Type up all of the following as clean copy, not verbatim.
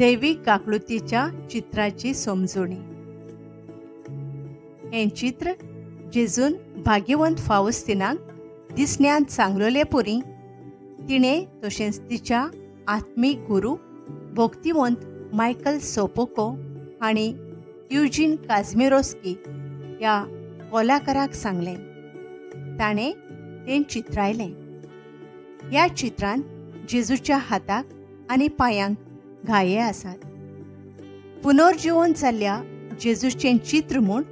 दैवीक काकळुतीच्या चित्राची समजणी. हें चित्र जेजून भाग्यवंत फावस्तिनाक दिसण्यांत सांगलेले पुरी तिणें तशेंच तिच्या आत्मीक गुरू भक्तिवंत मायकल सोपोको हांणी युजीन काझमिरोस्की ह्या कलाकाराक सांगलें. ताणें तें चित्रायलें. ह्या चित्रांत जेजूच्या हाताक आनी पांयांक घाये आसात. पुनर्जिवन जाल्ल्या जेजूचें चित्र म्हूण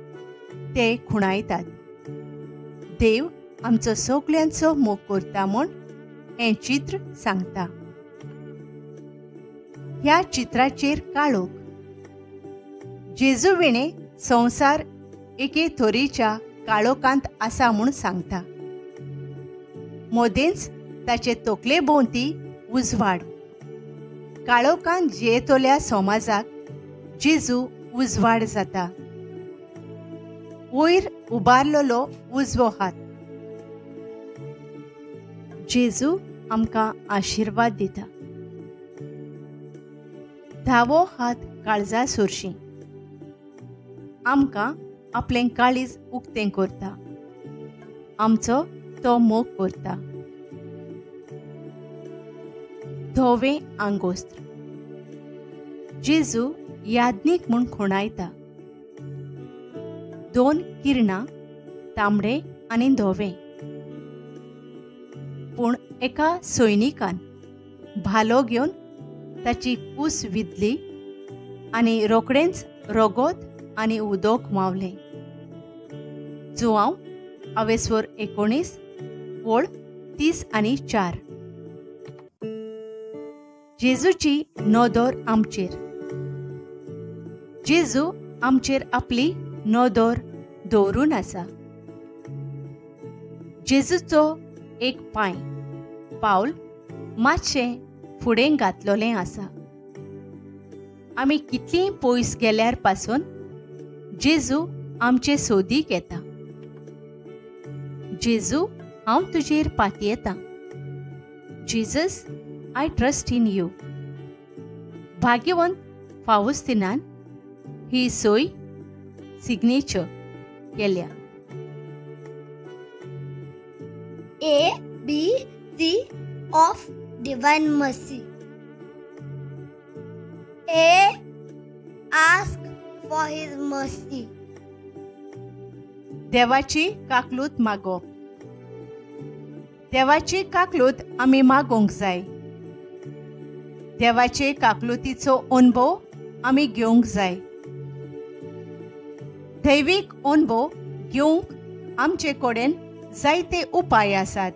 ते खुणायतात. देव आमचो सगल्यांचो मोग करता म्हूण हें चित्र सांगता. ह्या चित्राचेर काळोख. जेजू विणें संवसार एके थोरीच्या काळोखांत आसा म्हूण सांगता. मदेंच ताचे तकले भोंवती उजवाड. काळोखांत जियेतल्या समाजाक जेजू उजवाड जाता. वयर उबारलेलो उजवो हात. जेजू आमकां आशिर्वाद दिता. धावो हात काळजा सोरशी आमकां आपलें काळीज उक्तें करता. आमचो तो मोग करता. धवें आंगोस्त्र. जेजू याज्ञीक म्हूण खुणायता. दोन किरणां, तांबडे आनी धवें. पूण एका सैनिकान भालो घेवन ताची कूस विधली आनी रोखडेंच रगत आनी उदक मावलें. जुआंव अवेस्वर 19 ओळ 30 आनी 4. जेजूची नदर आमचेर. जेजू आमचेर आपली नदर दवरून आसा. जेजूचो एक पांय पावल मातशें फुडें घातलेलें आसा. आमी कितलीं पयस गेल्यार पासून जेजू आमचे सोदीक येता. जेजू, हांव तुजेर पातयेतां. Jesus, I trust in you. भाग्यवंत फावस्तिनान ही सोय सिग्नेचर केल्या. A B C of Divine Mercy. A. Ask for His mercy. देवाची काकलूत मागप. देवाची काकलूत आमी मागोवंक जाय. देवाचे काकलुतीचो अणभव आमी घेवंक जाय. दैवीक अणभव घेवंक आमचे कडेन जायते उपाय आसात.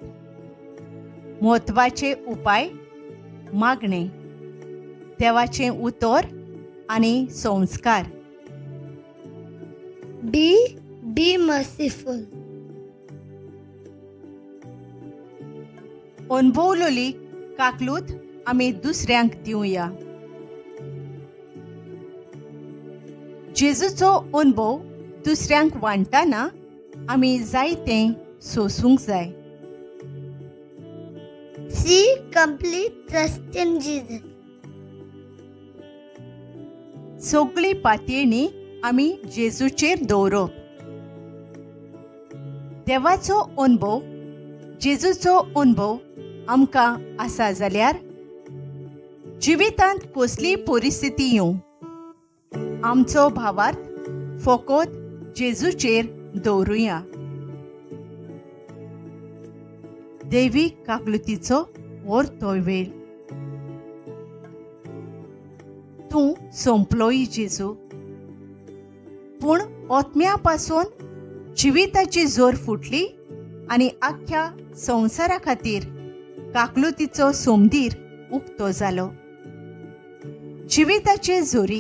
म्हत्वाचे उपाय मागणें, देवाचें उतर आनी संस्कार. B. Be merciful. अणभवलेली काकलूत आमी दुसऱ्यांक दिवया. जेजूचो अणभव दुसऱ्यांक वांट्टना आमी जायतें सोसूंक जाय. C. Complete trust in Jesus. सगळी पातयेणी आमी जेजूचेर दवरप. देवाचो अणभव, जेजूचो अणभव आमकां आसा जाल्यार जिवितांत कसली परिस्थिती येवं, आमचो भावार्थ फकत जेजूचेर दवरुया. दैवीक काकलुतीचो वरतो वेळ. तूं सोंपलोय जेजू, पूण ओतम्या पासून जिविताची जोर फुटली आनी आख्ख्या संवसारा खातीर काकलुतीचो सोमदीर उक्तो जालो. जिविताचे जोरी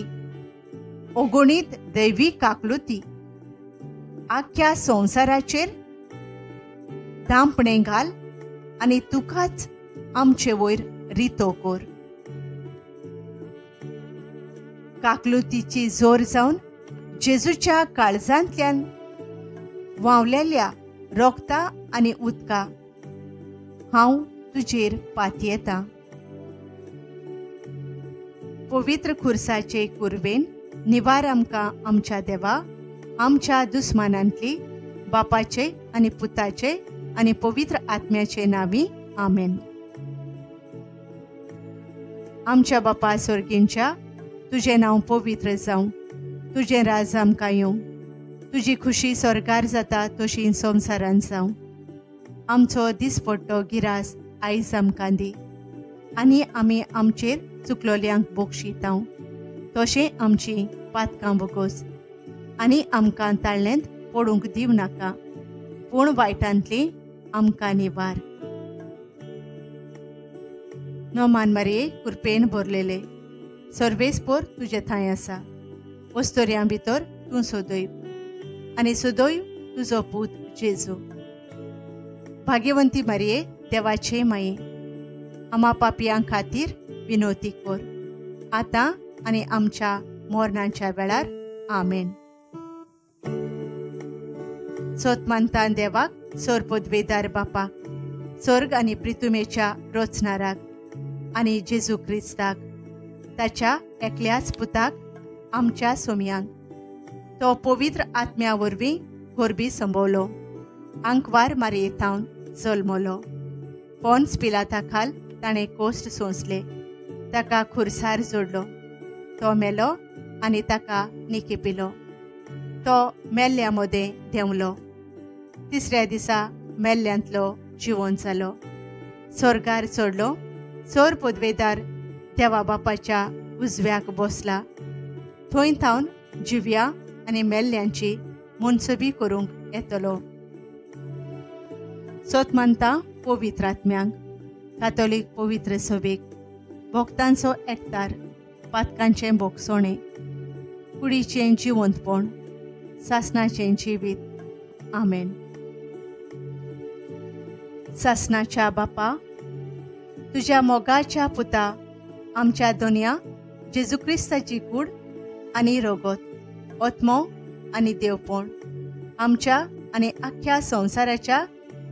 अगणीत दैवी काकलुती आख्ख्या संवसाराचेर दांपणें घाल आनी तुकाच आमचे वयर रितो कर. काकलुतीची जोर जावन जेजूच्या काळजांतल्यान व्हांवलेल्या रोगता आनी उदका हांव तुजेर पातयेतां. पवित्र खुर्साचे कुर्वेन निवार आमकां आमच्या देवा, आमच्या दुस्मानांतली, बापाचे आनी पुताचे आनी पवित्र आत्म्याचे नांवी, आमेन. आमच्या बापा सोर्गींच्या, तुजें नांव पवित्र जावं, तुजें राज आमकां येवं, तुजी खुशी स्वर्गार जाता तशी संवसारान जावं. आमचो दिसपट्टो गिरास आयज आमकां दी, आनी आमी आमचेर चुकलोल्यांक बोगशितांव तशें आमची पातकां बोगोस, आनी आमकां ताळ्ळेंत पडूंक दिवं नाका, पूण वायटांतली आमकां निवार. नोमान मारये कुरपेन भरलेले, सर्वेस्पोर तुजे थंय आसा, वस्तोर्यां भितर तूं सोदय आनी सोदय तुजो पूत जेजू. भाग्यवंती मारये देवाचे माये, आमा पापयां खातीर विनोती कर, आतां आनी आमच्या मोरणाच्या वेळार, आमेन. सोतमानतान देवाक, सोरपदवेदार बापाक, स्वर्ग आनी प्रितुमेच्या रोचनाराक आनी जेजू क्रिस्ताक, ताच्या एकल्याच पुताक, आमच्या सोमयांक, तो पवित्र आत्म्या वरवीं गोरबी संभवलो, आंकवार मारयेथावन जल्मलो, पोन्स पिलाता खाल ताणें कोश्ट सोंसले, ताका खुर्सार जोडलो, तो मेलो आनी ताका निकेपिलो, तो मेल्ल्या मदें देंवलो, तिसऱ्या दिसा मेल्ल्यांतलो जिवन जालो, स्वर्गार चडलो, सोर पदवेदार देवा बापाच्या उजव्याक बसला, थंय थावन जिव्या आनी मेल्ल्यांची मनसबी करूंक येतलो. सोत मानता पवित्र आत्म्यांक, कातोलीक पवित्र सभेक, भक्तांचो एकतार, पातकांचें बोगसोणें, कुडीचें जिवंतपण, सासणाचें जिवीत, आमेन. सासणाच्या बापा, तुज्या मोगाच्या पुता आमच्या दोनया जेजू क्रिस्ताची कूड आनी रोगत, आत्मो आनी देवपण आमच्या आनी आख्ख्या संवसाराच्या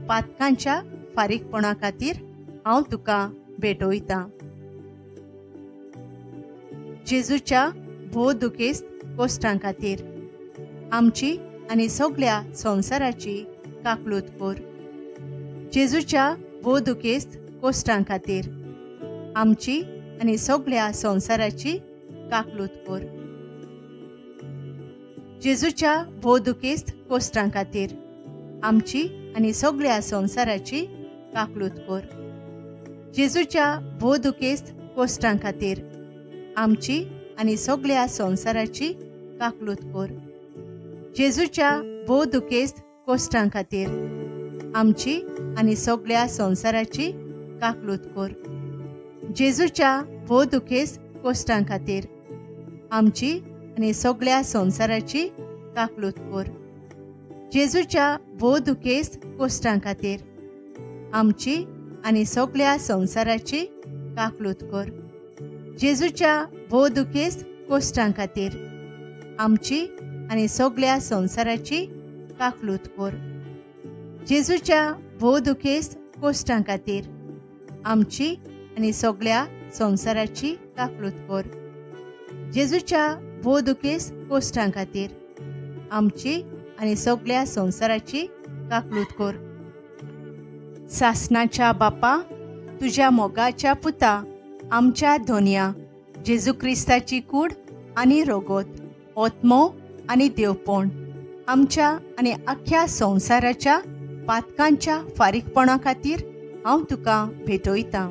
पातकांच्या फारीकपणा खातीर हांव तुका भेटयतां. जेजूच्या भोव दुखेस्त कोश्टां खातीर आमची आनी सगळ्या संवसाराची काकलूत कर. जेजूच्या भोव दुखेस्त कोश्टां खातीर आमची आनी सगळ्या संवसाराची काकलूत कर. जेजूच्या भोव दुखेस्त कोश्टां खातीर आमची आनी सगळ्या संवसाराची काकलूत कर. जेजूच्या भोव दुखेस्त कोश्टां खातीर आमची आनी सगळ्या संवसाराची काकलूत कर. जेजूच्या भोव दुखेस्त कोश्टां खातीर आमची आनी सगळ्या संवसाराची काकलूत कर. जेजूच्या भोव दुखेस्त कोश्टां खातीर आमची आनी सगळ्या संवसाराची काकलूत कर. जेजूच्या भोव दुखेस्त कोश्टां खातीर आमची आनी सगळ्या संवसाराची काकलूत कर. जेजूच्या भोव दुखेस्त कोश्टां खातीर आमची आनी सगळ्या संवसाराची काकलूत कर. जेजूच्या भोव दुखेस्त कोश्टां खातीर आमची आनी सगळ्या संवसाराची काकलूत कर. जेजूच्या भोव दुखेस्त कोश्टां खातीर आमची आनी सगळ्या संवसाराची काकलूत कर. सासणाच्या बापा, तुज्या मोगाच्या पुता आमच्या धोनया जेजू क्रिस्ताची कूड आनी रोगोत, ओत्मो आनी देवपण आमच्या आनी आख्ख्या संवसाराच्या पातकांच्या फारीकपणा खातीर हांव तुका भेटयतां.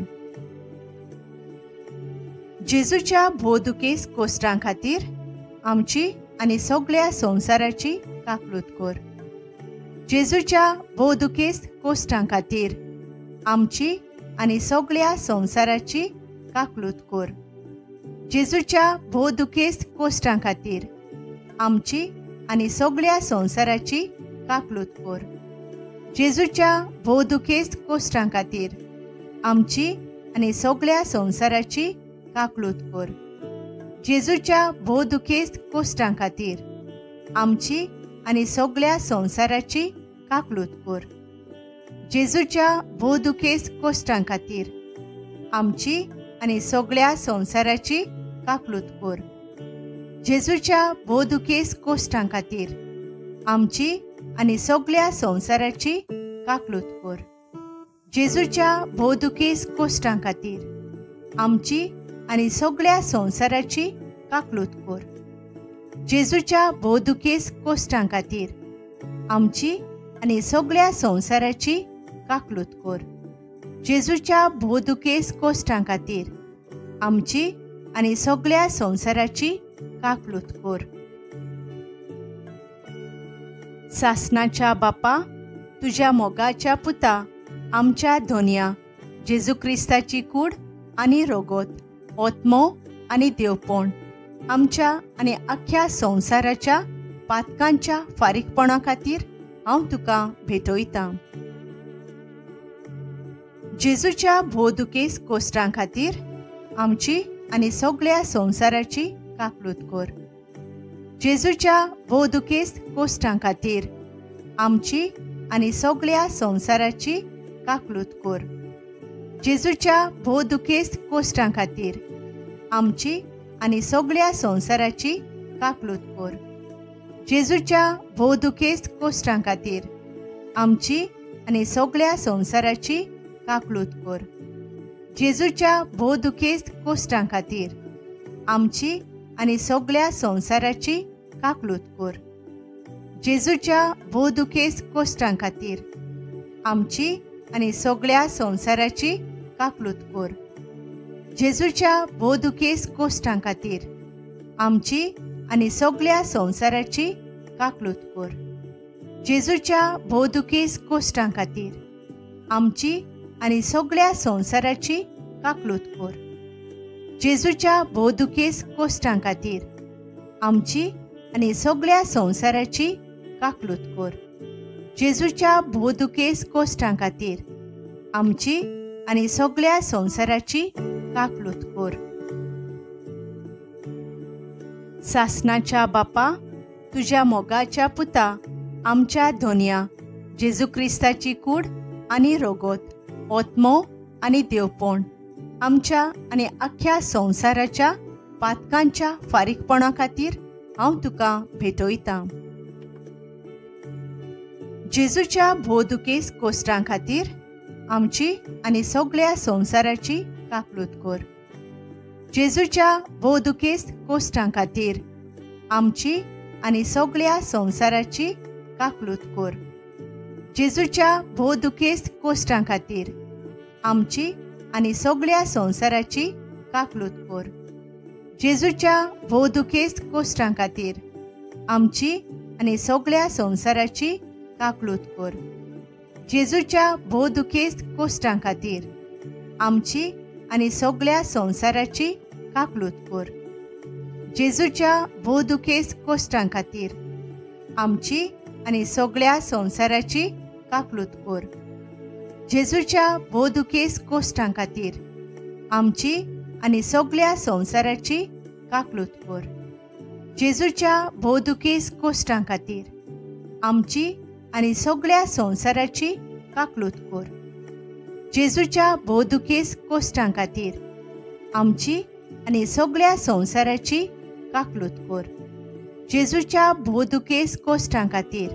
जेजूच्या भोव दुखेस्त कोश्टां खातीर आमची आनी सगळ्या संवसाराची काकलूत कर. जेजूच्या भोव दुखेस्त कोश्टां खातीर आमची आनी सगळ्या संवसाराची काकलूत कर. जेजूच्या भोव दुखेस्त कोश्टां खातीर आमची आनी सगळ्या संवसाराची काकलूत कर. जेजूच्या भोव दुखेस्त कोश्टां खातीर आमची आनी सगळ्या संवसाराची काकलूत कर. जेजूच्या भोव दुखेस्त कोश्टां खातीर आमची आनी सगळ्या संवसाराची काकलूत कर. जेजूच्या भोव दुखेस्त कोश्टां खातीर आमची आनी सगळ्या संवसाराची काकलूत कर. जेजूच्या भोव कोश्टां खातीर आमची आनी सगळ्या संवसाराची काकलूत कर. जेजूच्या भोव कोश्टां खातीर आमची आनी सगळ्या संवसाराची काकलूत कर. जेजूच्या भोव कोश्टां खातीर आमची आनी सगळ्या संवसाराची काकलूत कर. जेजूच्या भोव कोश्टां खातीर आमची आनी सगळ्या संवसाराची काकलूत कर. सासनाच्या बापा, तुज्या मोगाच्या पुता आमच्या धोनया जेजू क्रिस्ताची कूड आनी रोगोत, ओत्मो आनी देवपण आमच्या आनी आख्ख्या संवसाराच्या पातकांच्या फारीकपणा खातीर हांव तुका भेटयतां. जेजूच्या भोव दुखेस्त कोश्टां खातीर आमची आनी सगळ्या संवसाराची काकलूत कर. जेजूच्या भोव दुखेस्त कोश्टां खातीर आमची आनी सगळ्या संवसाराची काकलूत कर. जेजूच्या भोव दुखेस्त कोश्टां खातीर आमची आनी सगळ्या संवसाराची काकलूत कर. जेजूच्या भोव दुखेस्त कोश्टां खातीर आमची आनी सगळ्या संवसाराची काकलूत कर. जेजूच्या भोव दुखेस्त कोश्टां खातीर आमची आनी सगळ्या संवसाराची काकलूत कर. जेजूच्या भोव दुखेस्त कोश्टां खातीर आमची आनी सगळ्या संवसाराची काकलूत कर. जेजूच्या भोव दुखेस्त कोश्टां खातीर आमची आनी सगळ्या संवसाराची काकलूत कर. जेजूच्या भोव दुखेस्त कोश्टां खातीर आमची आनी सगळ्या संवसाराची काकलूत कर. जेजूच्या भोव दुखेस्त कोश्टां खातीर आमची आनी सगळ्या संवसाराची काकलूत कर. जेजूच्या भोव दुखेस्त कोश्टां खातीर आमची आनी सगळ्या संवसाराची काकलूत कर. सासनाच्या बापा, तुज्या मोगाच्या पुता आमच्या धोनया जेजू क्रिस्ताची कूड आनी रोगोत, ओत्मो आनी देवपण आमच्या आनी आख्ख्या संवसाराच्या पातकांच्या फारीकपणा खातीर हांव तुका भेटयतां. जेजूच्या भोव दुखेस्त कोश्टां खातीर आमची आनी सगळ्या संवसाराची काकलूत कर. जेजूच्या भोव दुखेस्त कोश्टां खातीर आमची आनी सगळ्या संवसाराची काकलूत कर. जेजूच्या भोव दुखेस्त कोश्टां खातीर आमची आनी सगळ्या संवसाराची काकलूत कर. जेजूच्या भोव दुखेस्त कोश्टां खातीर आमची आनी सगळ्या संवसाराची काकलूत कर. जेजूच्या भोव दुखेस्त कोश्टां खातीर आमची आनी सगळ्या संवसाराची काकलूत कर. जेजूच्या भोव दुखेस्त कोश्टां खातीर आमची आनी सगळ्या संवसाराची काकलूत कर. जेजूच्या भोव दुखेस्त कोश्टां खातीर आमची आनी सगळ्या संवसाराची काकलूत कर. जेजूच्या भोव दुखेस्त कोश्टां खातीर आमची आनी सगळ्या संवसाराची काकलूत कर. जेजूच्या भोव दुखेस्त कोश्टां खातीर आमची आनी सगळ्या संवसाराची काकलूत कर. जेजूच्या भोव दुखेस्त कोश्टां खातीर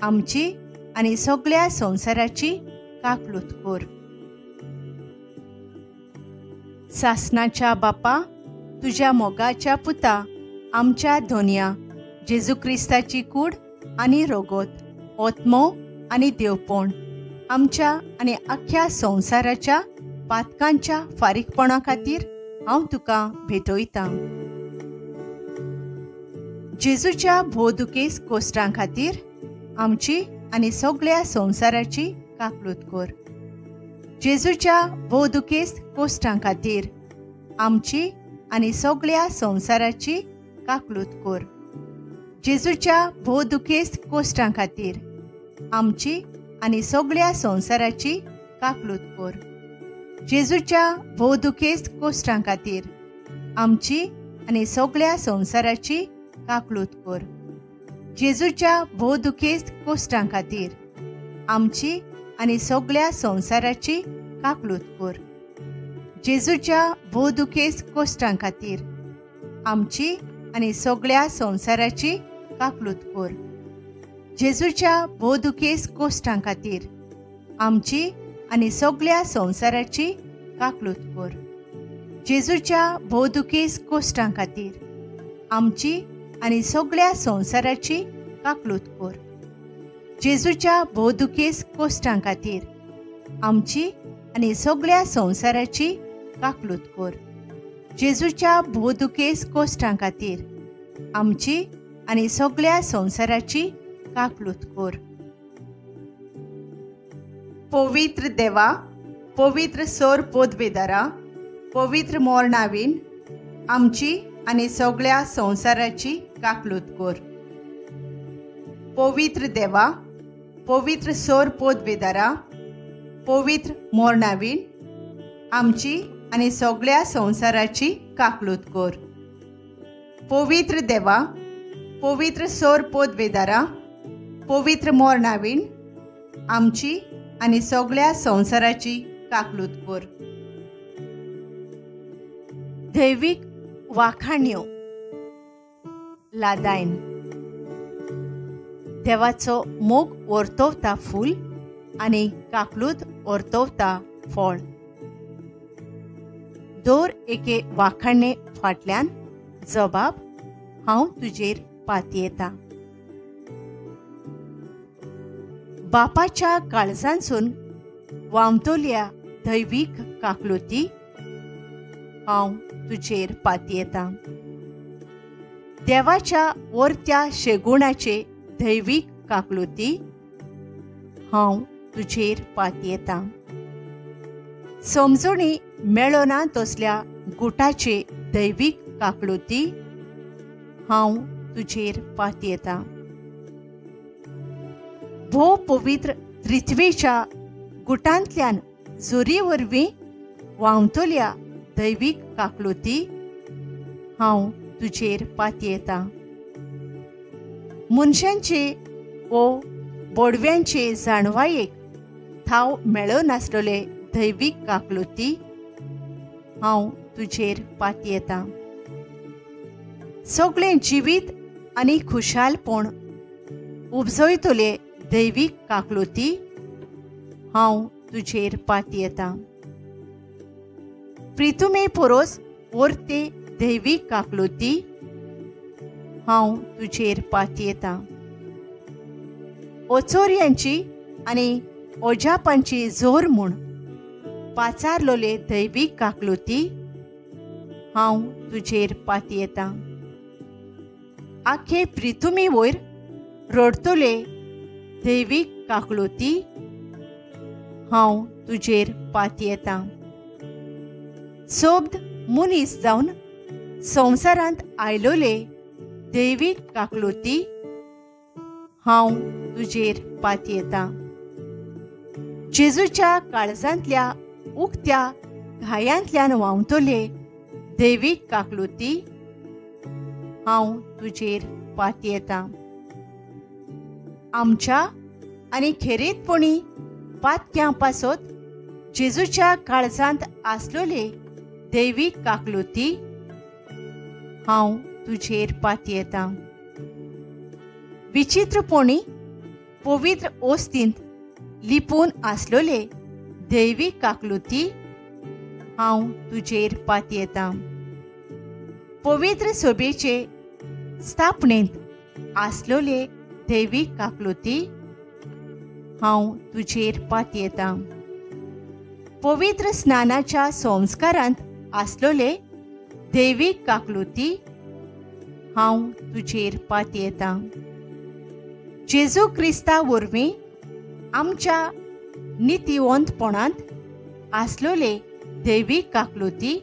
आमची आनी सगळ्या संवसाराची काकलूत कर. सासनाच्या बापा, तुज्या मोगाच्या पुता आमच्या धोनया जेजू क्रिस्ताची कूड आनी रोगोत, ओत्मो आनी देवपण आमच्या आनी आख्ख्या संवसाराच्या पातकांच्या फारीकपणा खातीर हांव तुका भेटयतां. जेजूच्या भोव दुखेस्त कोश्टां खातीर आमची आनी सगळ्या संवसाराची काकलूत कर. जेजूच्या भोव दुखेस्त कोश्टां खातीर आमची आनी सगळ्या संवसाराची काकलूत कर. जेजूच्या भोव दुखेस्त कोश्टां खातीर आमची आनी सगळ्या संवसाराची काकलूत कर. जेजूच्या भोव दुखेस्त कोश्टां खातीर आमची आनी सगळ्या संवसाराची काकलूत कर. जेजूच्या भोव दुखेस्त कोश्टां खातीर आमची आनी सगळ्या संवसाराची काकलूत कर. जेजूच्या भोव दुखेस्त कोश्टां खातीर आमची आनी सगळ्या संवसाराची काकलूत कोर. जेजूच्या भोवदुखेस कोश्टां खातीर आमची आनी सगळ्या संवसाराची काकलूत कोर. जेजूच्या भोवदुखेस कोश्टां खातीर आमची आनी सगळ्या संवसाराची काकलूत कोर. जेजूच्या भोवदुखेस कोश्टां खातीर आमची आनी सगळ्या संवसाराची काकलूत कोर. जेजूच्या भोवदुखेस कोश्टां खातीर आमची आनी सगळ्या संवसाराची काकलूत कोर. पवित्र देवा, पवित्र सोर पोदवेदारा, पवित्र मोरणावीन आमची आनी सगळ्या संवसाराची काकलूत कोर. पवित्र देवा, पवित्र सोर पोदवेदारा, पवित्र मोरणावीन आमची आनी सगळ्या संवसाराची काकलूत कोर. पवित्र देवा, पवित्र सोर पोदवेदारा, पवित्र मोरणावीन आमची आनी सगळ्या संवसाराची काकलूत कोर. दैवीक वाखाण्यो लादायन. देवाचो मोग वर्तवता फूल आनी काकलूत वर्तवता फळ. दर एके वाखाणे फाटल्यान जबाब हांव तुजेर पातयेता. बापाच्या काळजांसून वामतोल्या दैवीक काकलुती हांव तुजेर पातयेता. देवाच्या वरत्या शेगुणाचे दैवीक काकलुती हांव तुजेर पातयेता. समजणी मेळना तसल्या गुटाचे दैवीक काकलुती हांव तुजेर पातयेता. भोव पवित्र त्रित्वेच्या गुटांतल्यान जोरी वरवीं व्हांवतल्या दैवीक काकलुती हांव तुजेर पातयेता. मनशांचे वो बोडव्यांचे जाणवायेक थाव मेळनासलेले दैवीक काकलुती हांव तुजेर पातयेता. सगळें जिवीत आनी खुशालपण उपजयतले दैवीक काकलुती हांव तुजेर पातयेता. प्रितुमे पोरोस वरते दैवीक काकलुती हांव तुजेर पातयेता. ओचोरयांची आनी ओजापांची जोर म्हूण पाचारलोले दैवीक काकलुती हांव तुजेर पातयेता. आखे प्रितुमी वयर रडतले दैवीक काकलुती हांव तुजेर पातयेता. सोब्द मनीस जावन संवसारांत आयलोले दैवीक काकलुती हांव तुजेर पातयेता. जेजूच्या काळजांतल्या उक्त्या घायांतल्यान व्हांवतले दैवीक काकलुती हांव तुजेर पातयेता. आमच्या आनी खेरीतपणी पातक्यां पासत जेजूच्या काळजांत आसलोले दैवीक काकलुती हांव तुजेर पातयेता. विचित्रपणी पवित्र ओस्तींत लिपून आसलोले दैवीक काकलुती हांव तुजेर पातयेता. पवित्र सोबेचे स्थापनेंत आसलोले दैवीक काकलुती हांव तुजेर पातयेता. पवित्र स्नानाच्या संस्कारांत आसलोले दैवीक काकलुती हांव तुजेर पातयेता. जेजू क्रिस्ता वरवीं आमच्या नितीवंतपणांत आसलोले दैवीक काकलुती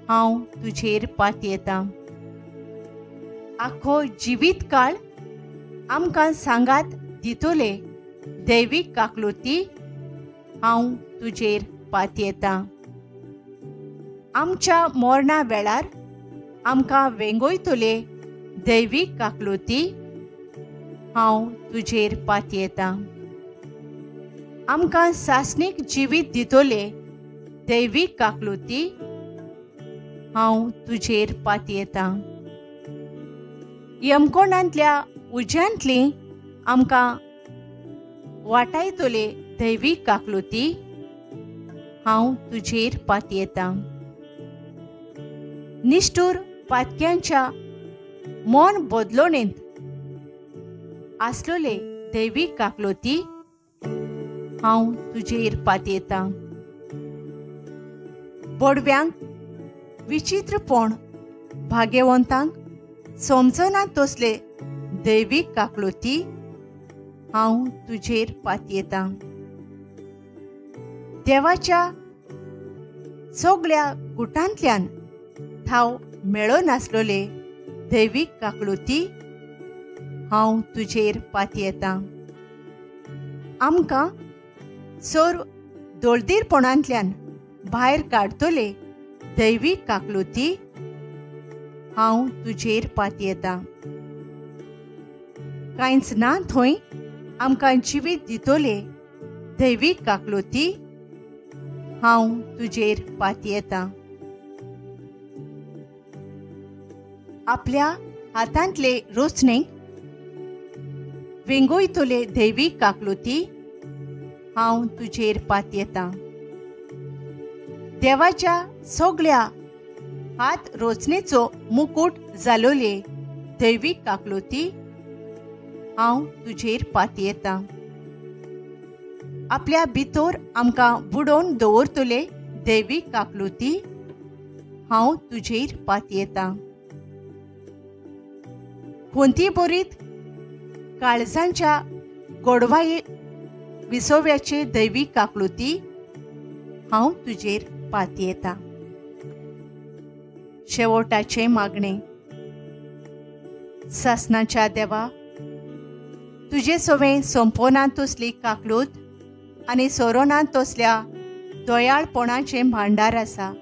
हांव तुजेर पातयेता. आखो जिवीत काळ आमकां सांगात दितोले दैवीक काकलुती हांव तुजेर पातयेता. आमच्या मरणा वेळार आमकां वेंगयतले दैवीक काकलुती हांव तुजेर पातयेता. आमकां सासणीक जिवीत दितले दैवीक काकलुती हांव तुजेर पातयेतां. यमकोणांतल्या उज्यांतली आमकां वाटायतले दैवीक काकलुती, हांव तुजेर पातयेतां. निश्ठूर पातक्यांच्या मन बदलोणेंत आसलोले दैवीक काकलुती, हांव तुजेर पातयेतां. बोडव्यांक विचित्रपण भाग्यवंतांक समजना तसले दैवीक काकलुती, हांव तुजेर पातयेतां. देवाच्या सगळ्या गुटांतल्यान थाव मेळनासलोले दैवीक काकलुती, हांव तुजेर पातयेतां. आमकां सर्व दोळदीरपणांतल्यान भायर काडतले दैवीक काकलुती, हांव तुजेर पातयेतां. कांयच ना थंय आमकां जिवीत दितले दैवीक काकलुती, हांव तुजेर पातयेतां. आपल्या हातांतले रोचणेक वेंगोयतले दैवीक काकलुती, हांव तुजेर पातयेतां. देवाच्या सगळ्या हात रोचणेचो मुकूट जालोले दैवीक काकलुती, हांव तुजेर पातयेतां. आपल्या भितर आमकां बुडोवन दवरतले दैवीक काकलुती, हांव तुजेर पातयेतां. कोणती बरीत काळजांच्या गोडवाये विसोव्याचे दैवीक काकलुती, हांव तुजेर पातयेतां. शेवटाचें मागणें. सासणाच्या देवा, तुजे सवें सोंपोना तसली काकलूत आनी सोरोना तसल्या दयाळपणाचें भांडार आसा.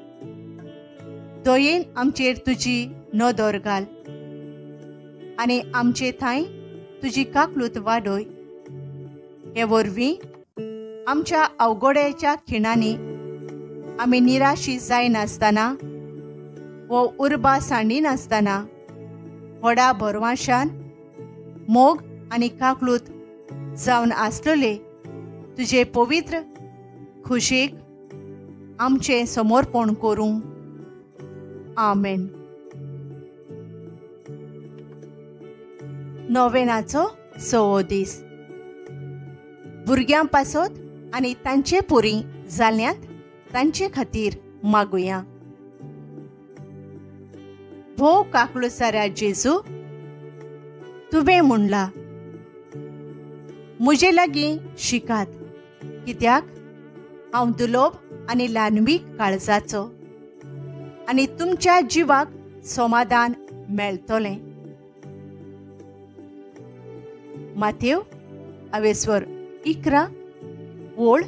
दयेन आमचेर तुजी नदर घाल आनी आमचे थांय तुजी काकलूत वाडय. हे वरवीं आमच्या अवघड्याच्या खिणांनी आमी निराशी जायनासतना वो उर्बा सांडिनासतना व्हडा भरवाशान मोग आनी काकलूत जावन आसलेले तुजे पवित्र खुशीक आमचें समर्पण करूं. आमेन. नोवेनाचो 6वो दीस. भुरग्यां पासत आनी तांचे पुरी जाल्यांत तांचे खातीर मागुया. भोव काकलुसाऱ्या जेजू, तुवें म्हणला, म्हजे लागीं शिकात, कित्याक हांव दुलोब आनी ल्हानवीक काळजाचो, आनी तुमच्या जिवाक समाधान मेळटलें. माथेव अवेस्वर 11 ओळ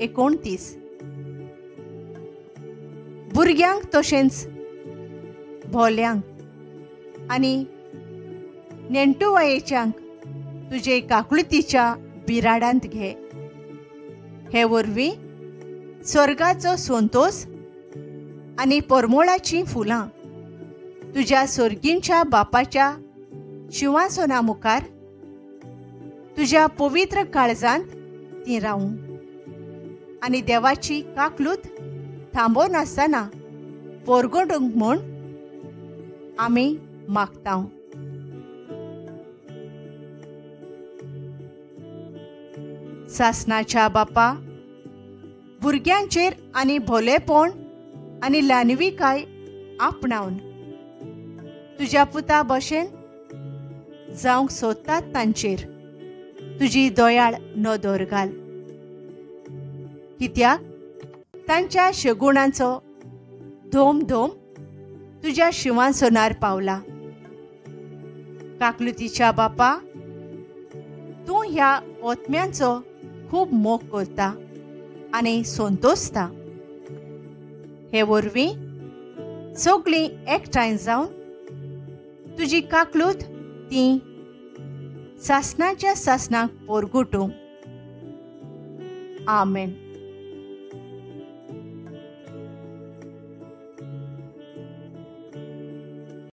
29. भुरग्यांक तशेंच भोल्यांक आनी नेण्टुवयेच्यांक तुजे काकळुतीच्या बिराडांत घे. हे वरवीं स्वर्गाचो संतोस आनी परमोळाचीं फुलां तुज्या सोर्गींच्या बापाच्या शिंवासना मुखार तुज्या पवित्र काळजांत तीं रावूं आनी देवाची काकलूत थांबोनासतना पोरगोडूंक म्हूण आमी मागता. सासणाच्या बापा, भुरग्यांचेर आनी भोलेपण आनी ल्हानविकाय आपणावन तुज्या पुता भशेन जावंक सोदतात तांचेर तुजी दयाळ नदर घाल, कित्याक तांच्या शगुणांचो धोम धोम तुज्या शिंवासनार पावला. काकलुतीच्या बापा, तूं ह्या ओतम्यांचो खूब मोग करता आनी संतोसता. हे वरवीं सगळीं एकठांय जावन तुजी काकलूत ती सासणाच्या सासणाक पोरगुटूं. आमेन.